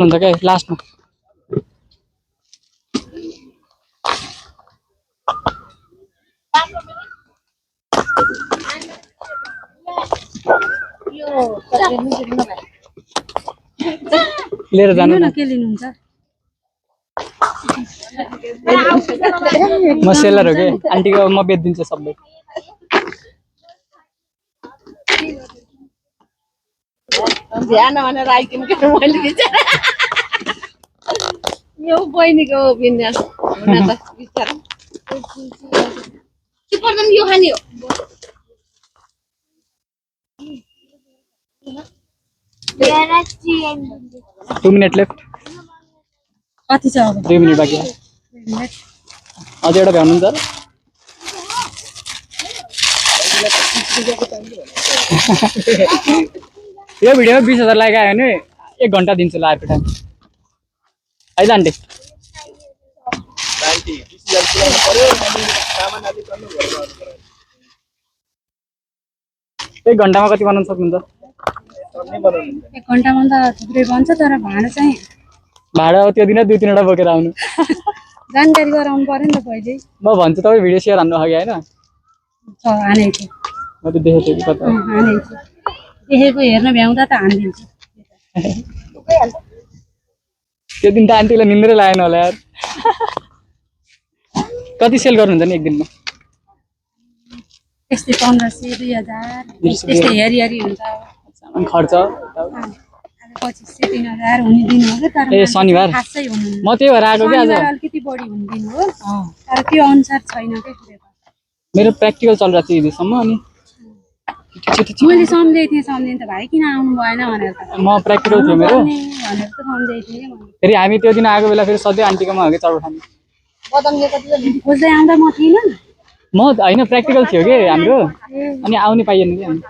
हुन्छ क्या लास्टमा लिएर जानु न के लिनुहुन्छ म सेलर हो के आन्टीको म बेच्दिन्छु सबै ध्यान भनेर आइकिन के मैले बिचार यो बहिनीको विन्यास हुन त बिचार के पर्दैन यो खानी हो 2 मिनट लेफ्ट कति छ अब 3 मिनट बाँकी अझ एउटा भ्याउनुहुन्छ यो भिडियोमा 20,000 लाइक आयो भने 1 घन्टा दिन्छु ल अर्को टाइम है त आन्टी 1 घन्टामा कति बनाउन सक्नुहुन्छ 1 घन्टामा त थुप्रै बन्छ तर भाडा त्यो दिन 2-3 वटा बोकेर आउनु जानकारी गराउनु पर्यो नि त पहिले म भन्छु तपाईँ भिडियो सेयर हान्नु अघि हैन हानेको म त देखेको थिएँ कता हानेको देखेको हेर्न भ्याउँदा त हानिदिन्छु त्यो दिन त आन्टीलाई निन्द्रै लागेन होला यार कति सेल गर्नुहुन्छ नि एक दिनमा त्यस्तै 1500 2000 त्यस्तै हेरी हुन्छ अनि खर्च अब 2500 3000 हुने दिन हो के तर ए शनिबार खासै हुनु म त्यही भएर आएको के आज अलिकति बढी हुने दिन हो तर त्यो अनुसार छैन के मेरो प्र्याक्टिकल चलिरहेको थियो हिजोसम्म अनि मैले सम्झेको थिएँ त भाइ किन आउनु भएन भनेर त म प्र्याक्टिकल थियो मेरो भनेर त सम्झेको थिएँ फेरि हामी त्यो दिन आएको बेला फेरि सधैँ आन्टीकोमा हो कि चौर खाने खोज्दै आउँदा म थिइनँ म होइन प्र्याक्टिकल थियो कि हाम्रो अनि आउनै पाइएन कि हामी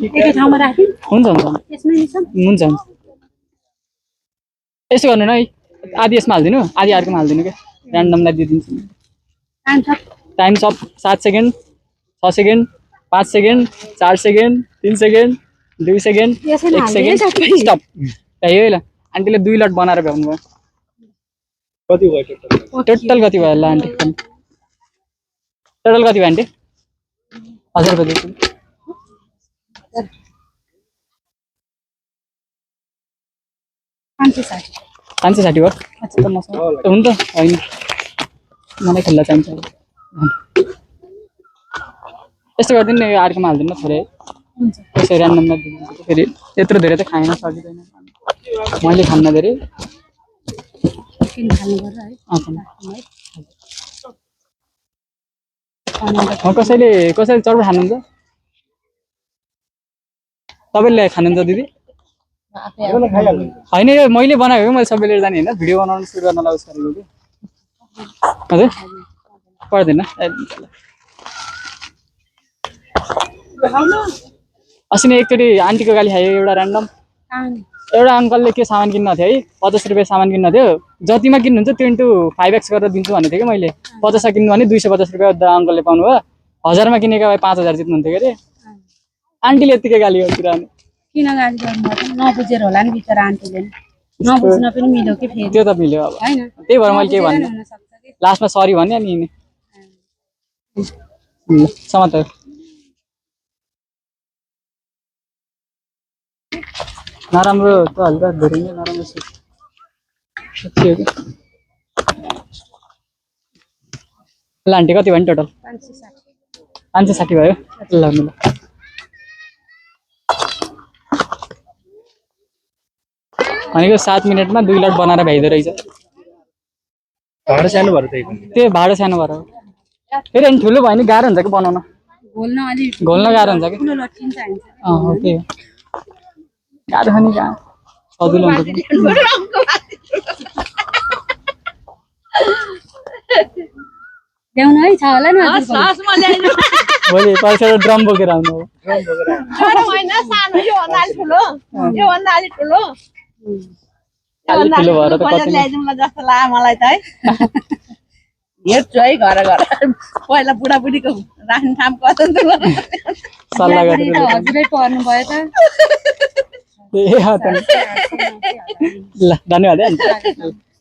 एकै ठाउँमा राखि हुन्छ हुन्छ यसमै निसम हुन्छ हुन्छ यसो गर्नु न है आधी यसमा हालिदिनु आधी अर्कोमा हालिदिनु क्या ऱ्यान्डमलाई दिइदिन्छु टाइम सब 7 second 6 second 5 second 4 second 3 second 2 second 1 second stop यही ल आन्टीले 2 लट बनाएर भ्याउनु भयो कति भयो टोटल कति भयो ल आन्टी टोटल कति भयो आन्टी 1000 रुपैयाँ दिन्छु 560 हो अच्छा त मसँग हुन्छ होइन मलाई खुल्ला चाहिन्छ यस्तो गरिदिनु न यो अर्कोमा हालिदिनु न थोरै त्यसै ऱ्यान्डममा दिनु फेरि त्यत्रो धेरै त खाइन सकिँदैन मैले खान्न धेरै कसैले चौर खानुहुन्छ तपाईँले खानुहुन्छ दिदी होइन यो मैले बनाएको मैले सबै लिएर जाने होइन भिडियो बनाउनु सुरु गर्नलाई उस गरेको कि हजुर पर्दैन अस्ति नै एकचोटि आन्टीको गाली खायो एउटा ऱ्यान्डम एउटा अङ्कलले के सामान किन्न थियो है 50 रुपियाँ सामान किन्न थियो जतिमा किन्नुहुन्छ 10x गरेर दिन्छु भनेको थिएँ कि मैले 50 किन्नु भने 250 रुपियाँ अङ्कलले पाउनु भयो 1000मा किनेको भए 5000 जित्नुहुन्थ्यो के अरे आन्टीले यतिकै गाली गरिदिरहनु किन गाली गर्नु नबुझेर होला नि बिचरा आन्टीले नबुझ्न पनि मिल्यो कि फेरि त्यो त मिल्यो अब हैन त्यही भएर मैले के भन्नु लास्टमा सरी भन्ने अनि समातेर नराम्रो त हल्का धेरै नै नराम्रो छ ल आन्टी कति भयो नि टोटल 560 भयो ल ल भनेको 7 मिनेटमा 2 लट बनाएर भ्याइदो रहेछ भाडा सानो भएर त्यो भाडा सानो भएर फेरि अनि ठुलो भयो नि गाह्रो हुन्छ कि बनाउन घोल्न गाह्रो हुन्छ कि ओके गाह्रो छ नि कहाँ सजिलो हुन्छ ल्याउनु है छ होला नि भोलि पैसा ड्रम बोकेर आउनु हो अलि ठुलो भएर त कति ल्याइदिउँला जस्तो लाग्यो मलाई त है हेर्छु है घर घर पहिला बुढाबुढीको राख्ने ठाउँ कस्तो सल्लाह गरेर हजुरै पर्नु भयो त ल धन्यवाद है